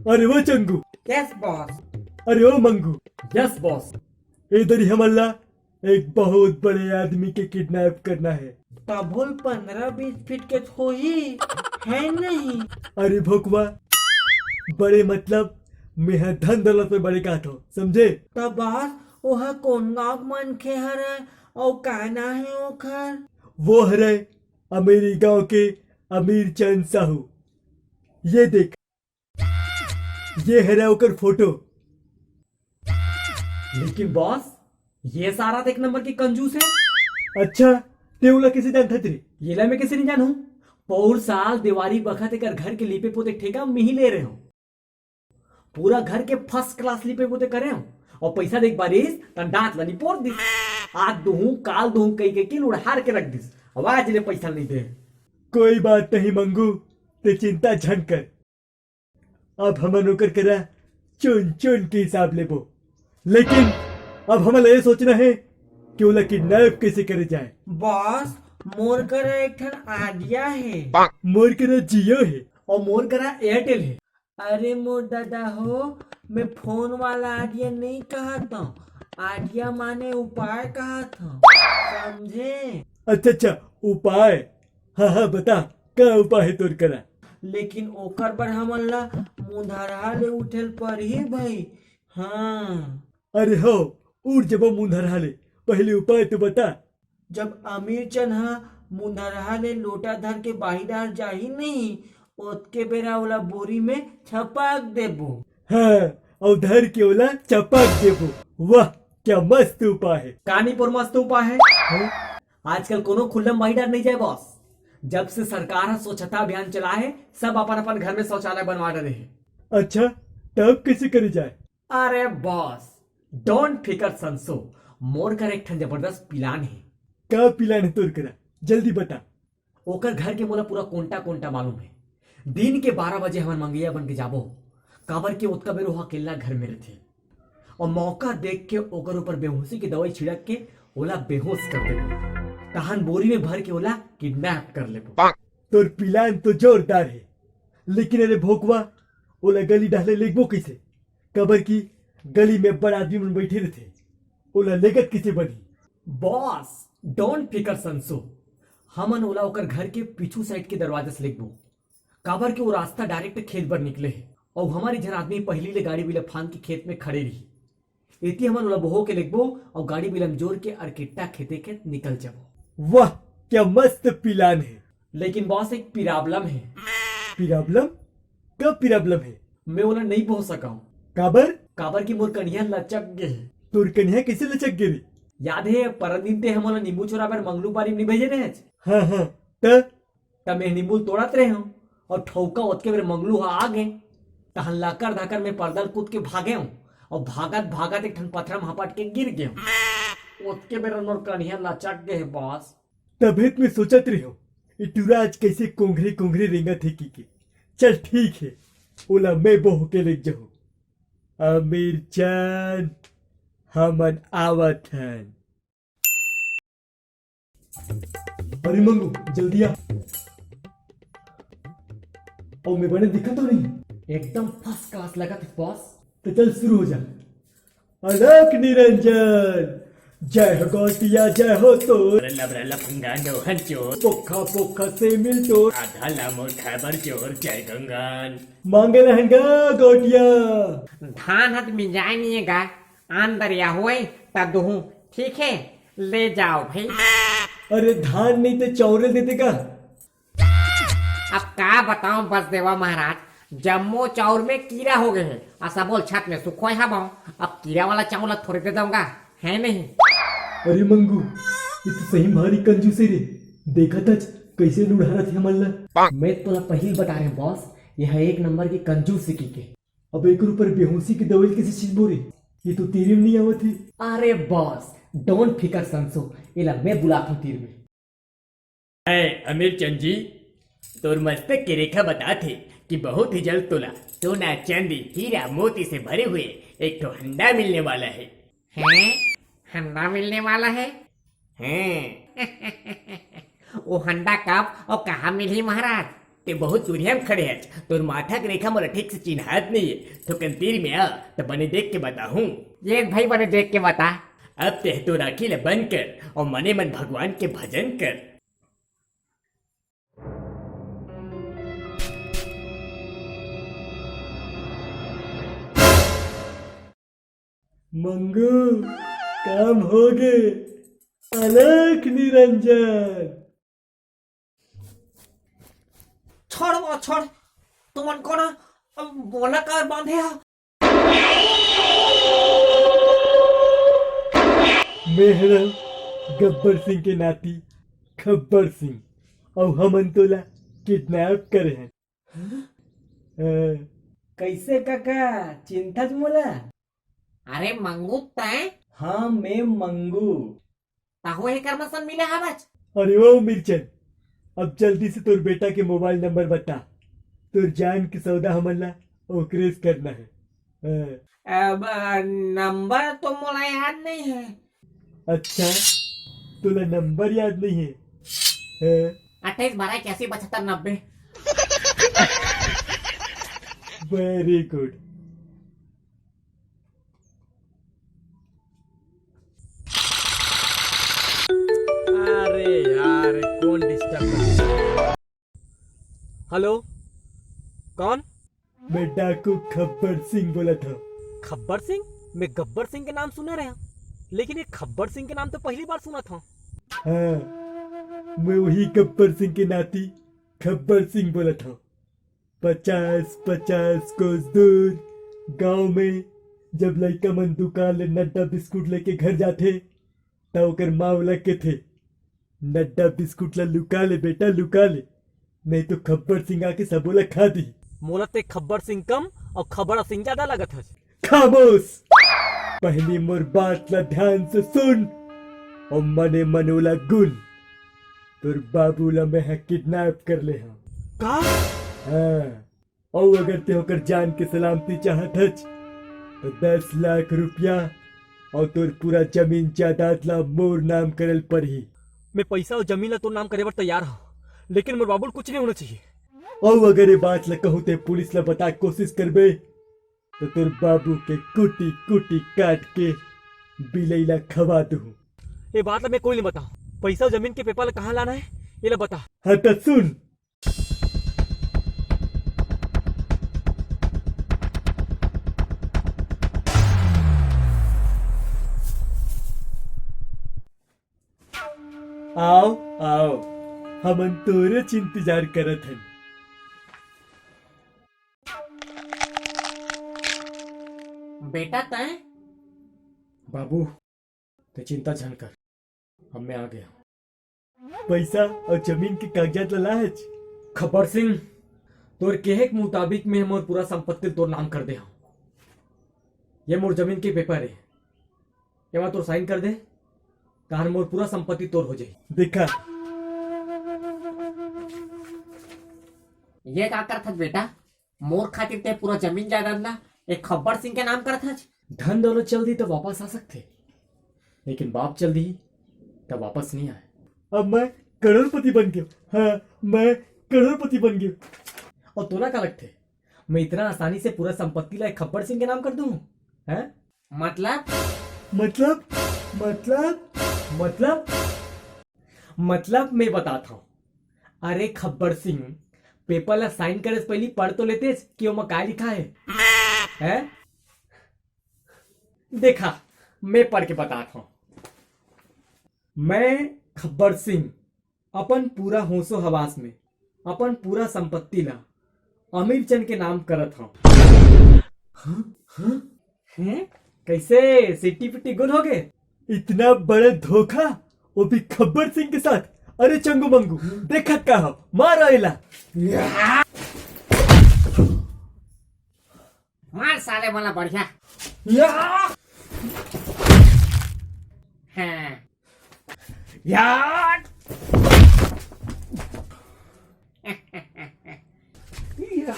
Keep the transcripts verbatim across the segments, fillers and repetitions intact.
अरे वो Changu. Yes boss. अरे ओ मंगू। Yes boss. इधर ही हमन ला एक बहुत बड़े आदमी के किडनैप करना है। तभो ल पंद्रह बीस फीट के तो होही, है नहीं? अरे भोकवा, बड़े मतलब मैं ह धन दौलत में बड़े कहत हूँ, समझे? त बॉस, ओह कोन गाँव के मनखे हरय अउ का नाम हे ओखर? वो हरय अमीरी गांव के अमीर चंद साहू। ये देख, ये हरे ओकर फोटो। लेकिन बॉस, ये सारा तो एक नंबर के कंजूस है। अच्छा, ते ओला कैसे जानत रे? येला मैं कैसे नहीं जानूं? पौर साल देवारी बखत एकर घर के लीपे पोते ठेका मैं ही ले रहे हूँ। पूरा घर के फर्स्ट क्लास लीपे पोते करे हूँ, और पैसा देख बारिस त डांट ला निपोर दिस। आज दूहूं, काल दूहूं कही के किल उड़हार के रख दिस। अब आज ले पैसा नहीं दे। कोई बात नहीं मंगू, ते चिंता झन कर। अब हमन ओकर करा चुन चुन के हिसाब लेबो, लेकिन अब हमन ला ये सोचना है कि ओला किडनैप कैसे करे जाए। बॉस, मोर करा एक ठन आइडिया है। मोर करा जियो है। और मोर करा एयरटेल है। अरे मोर दादा हो, मैं फोन वाला आइडिया नहीं कहत हूँ, आइडिया माने उपाय कहत हूँ, समझे? अच्छा अच्छा, उपाय। हाँ हाँ, बता, का उपाय है तोर करा? लेकिन ओकर बर हमन ला मुंधरहा ले उठे ल परही भाई। हाँ। अरे हो, उठ जबो मुंधरहा ले, पहले उपाय तो बता। जब अमीर चंद ह मुंधरहा ले लोटा धर के बाही डार जाही नहीं, ओतके बेरा ओला बोरी में छपक देबो। हाँ, अउ धर के ओला चपक देबो। वाह, क्या मस्त उपाय है। कानी पर मस्त उपाय है। हाँ? आजकल कोनो खुल्लम बाही डार नहीं जाए बॉस। जब से सरकार ह स्वच्छता अभियान चला है, सब अपन अपन घर में शौचालय बनवा डरे है। अच्छा, तब कैसे करे जाए? अरे बॉस, डोंट फिकर संसो, मोर कर एक ठन जबरदस्त प्लान है। का प्लान है तोर करा? जल्दी बता। ओकर घर के मोला पूरा कोंटा कोंटा मालूम है। दिन के बारह बजे हमन मंगैया बन के जाबो, काबर के ओतका बेर ओहा अकेल्ला घर में रहिथे। और मौका देख के ओकर ऊपर बेहोशी के दवाई छिड़क के ओला बेहोश कर देबो। तहन बोरी में भर के ओला किडनैप कर लेबो। तोर प्लान तो जोरदार है, लेकिन अरे भोकवा, ओला गली डहले लेगबो कइसे? काबर कि गली में बड़ आदमी मन बइठे रहिथे, ओला लेगत कइसे बनही? बॉस, डोंट फिकर संसो, हमन ओला ओकर घर के पीछू साइड के दरवाजा से लेगबो, काबर कि वो रास्ता डायरेक्ट खेत बर निकले हे, अउ हमर एक झन आदमी पहिली ले गाड़ी बिला फांद के खेत में खड़े रही। एती हमन ओला बोहो के लेगबो अउ गाड़ी बिलम जोर के अरकेट्टा खेते खेत निकल जाबो। वाह, क्या मस्त प्लान है। लेकिन बॉस, एक प्रॉब्लम है। प्रॉब्लम? का प्रॉब्लम है? मैं ओला नहीं बोह सकंव। काबर? काबर कि मोर कनिहा लचक गे हे। तोर कनिहा कैसे लचक गे रे? याद है, परन दिन ते हमन ला नींबू चोरा बर मंगलू बारी में नहीं भेजे रहेच? हाँ, हाँ, त? त मैं नींबू ल तोड़त रहेंव अउ ठौका ओतके बेर मंगलू ह आ गे। तहन लकर धकर में पर्दा ल कूद के भागेंव अउ भागत भागत एक ठन पथरा म हपट के गिर गेंव। ओतके बेर मोर कनिहा लचक गे हे बॉस। तभे त मैं सोचत रहेंव, ए टूरा आज कैसे कोंघरे कोंघरे रेंगत हे कहिके। चल ठीक हे, ओला मैं बोह के लेग जहूं। अमीर चंद, हमन आवत हन। अरे मंगू, जल्दी आ। अउ मैं बने दिखत तो नहीं? एकदम फर्स्ट क्लास लगत हे बॉस। तो चल शुरू हो जा। अलख निरंजन, जय हो गौटिया, जय हो तोर। लबरा लफंगा नोहन चोर। पोखा पोखा से मिल चोर। आधा ला मोर खाए बर जोर, जय गंगान। मांगे लहंगा गौटिया। धान हत मिंजाय नहीं हे गा, आन दरिया होए त दुहूं, ठीक है, ले जाओ भाई। अरे धान नहीं ते चौरे देते का? अब का बताऊं बसदेवा महाराज, जम्मो चाउर में कीरा हो गए हे, अउ सबो ल छत में सुखोय हवंव। अब कीरा वाला चाउर ला थोड़े दे दंव गा, है नहीं? अरे मंगू, ये तो सही भारी कंजूस हे रे। देखत हच कैसे लुढ़ारत हे हमन ला। मैं तोला पहिली बता रहे बॉस, ये ह एक नंबर के कंजूस हे कहिके। अब एकर ऊपर बेहोशी के दवाई कैसे छिटबो रे? ये तो तीर में नहीं आवत हे। अरे बॉस, डोंट फिकर संसो, एला मैं बुलात हूँ तीर में। ए, अमीर चंद जी, तोर मस्तक के रेखा बतात हे कि बहुत ही जल्द तोला सोना, चांदी, हीरा, मोती से भरे हुए एक ठो हंडा मिलने वाला है। हैं? हंडा मिलने वाला है? हैं? वो हंडा कब और कहाँ मिलही महाराज? ते बहुत दूरिया में खड़े हच, तोर माथा के रेखा मोला ठीक से चिन्हात नहीं है। थोकन तीर में आ, त बने देख के बताहूँ। ये भाई, बने देख के बता। अब ते तो राखी ले बंद कर और मने मन भगवान के भजन कर। मंगू, काम हो गे। अलख निरंजन। छोड़ वो, छोड़। तुमन कोन हा? अब मोला काबर बांधे हा? मैं हरं गब्बर सिंह के नाती खब्बर सिंह, अउ हमन तोला किडनैप करे हन। हाँ? अ, कैसे काका, चिंता च मोला? अरे मंगू तैं? हाँ, मैं मंगू। तहूँ एकर मन सन मिले हवच? अरे ओ मिर्चन, अब जल्दी से तोर बेटा के मोबाइल नंबर बता। तोर जान के सौदा हमन ला ओकरे से करना है। हाँ। अब, अ, नंबर तो मोला याद नहीं है। अच्छा, तोला नंबर याद नहीं है? हाँ। अट्ठाईस बारह इक्यासी पचहत्तर नब्बे। Very good। अरे यार, कौन डिस्टर्ब कर? हेलो, कौन? मैं डाकू खब्बर सिंह बोलत हंव। खब्बर सिंह? मैं गब्बर सिंह के नाम सुने रहेंव, लेकिन ये खब्बर सिंह के नाम तो पहली बार सुनत हंव। हाँ, मैं वही गब्बर सिंह के नाती खब्बर सिंह बोलत हंव। पचास पचास कोस दूर गांव में जब लइका मन दुकान ले नड्डा बिस्कुट लेके घर जाथे, त ओकर माँ ओला कथे, "नड्डा बिस्कुट ला लुका ले बेटा, लुका ले, नहीं तो खब्बर सिंह आके सबो ला खा दी।" मोला ते खब्बर सिंह कम अउ खबड़ा सिंह ज्यादा लगत हस। खामोश! पहली मोर बात ला ध्यान से सुन अउ मने मन ओला गुन। तोर बाबू ला मैं ह किडनैप कर ले हंव। का? हाँ, अउ अगर ते ओकर जान के सलामती चाहत हच, तो दस लाख रुपया अउ तोर पूरा जमीन जायदाद ला मोर नाम करल परही। मैं पैसा अउ जमीन ला तोर नाम करे बर तैयार हंव, लेकिन मोर बाबू ल कुछ नहीं होना चाहिए। अउ अगर ये बात ला कहूँ ते पुलिस ला बता के कोशिश करबे, तो तोर बाबू के कुटी कुटी काट के बिलई ला खवा दूँ। ये बात ला मैं कोई नहीं बताऊँ। पैसा अउ जमीन के पेपर ला कहाँ लाना है, ये ला बता। हाँ तो सुन, आओ, आओ, हमन तोरेच इंतजार करत हन। बेटा, तैं? बाबू, ते चिंता झन कर, अब मैं आ गया हूँ। पैसा अउ जमीन के कागजात ला लाहच? खब्बर सिंह, तोर केहे के मुताबिक मैं मोर पूरा संपत्ति तोर नाम कर दे हूँ। ये मोर जमीन के पेपर है, एमा तोर साइन कर दे, ताहन मोर पूरा संपत्ति तोर हो जाही। देखा। ये का करथस बेटा? मोर खातिर ते पूरा जमीन जायदाद ला एक खब्बर सिंह के नाम करत हच। धन दौलत चल दी तो वापस आ सकथे, लेकिन बाप चल दी तो वापस नहीं आए। अब मैं करोड़पति बन गयो। हाँ, मैं करोड़पति बन गयो। और तोला का लगथे, मैं इतना आसानी से पूरा संपत्ति ला एक खब्बर सिंह के नाम कर दूँ? हैं? मतलब? मतलब? मतलब? मतलब? मतलब मैं बतात हूँ। अरे खब्बर सिंह, पेपर ला साइन करे से पहली पढ़ तो लेतेस कि ओमा का लिखा है? हैं? देखा, मैं पढ़ के बतात हूँ। मैं खब्बर सिंह अपन पूरा होशो हवास में अपन पूरा संपत्ति ला अमीर जन के नाम करत हूँ। हाँ? हाँ? हैं? कैसे सिट्टी पिट्टी गुल हो गए? इतना बड़ा धोखा, वो भी खब्बर सिंह के साथ। अरे चंगू मंगू, देखत का हो, मार आइला। मार साले वाला बढ़िया। या! हाँ। या! या!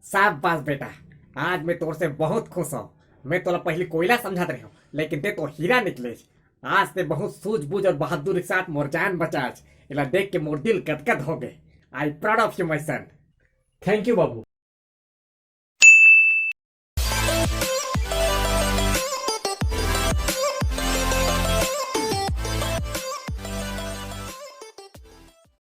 शाबाश बेटा, आज मैं तोर से बहुत खुश हूँ। मैं तोला पहली कोयला समझत रहे हूँ, लेकिन ते तो हीरा निकले। आज ते बहुत सूझबूझ और बहादुरी के साथ मोर जान बचाच। एला देख के मोर दिल गदगद हो गए। I proud of you, my son. Thank you बाबू।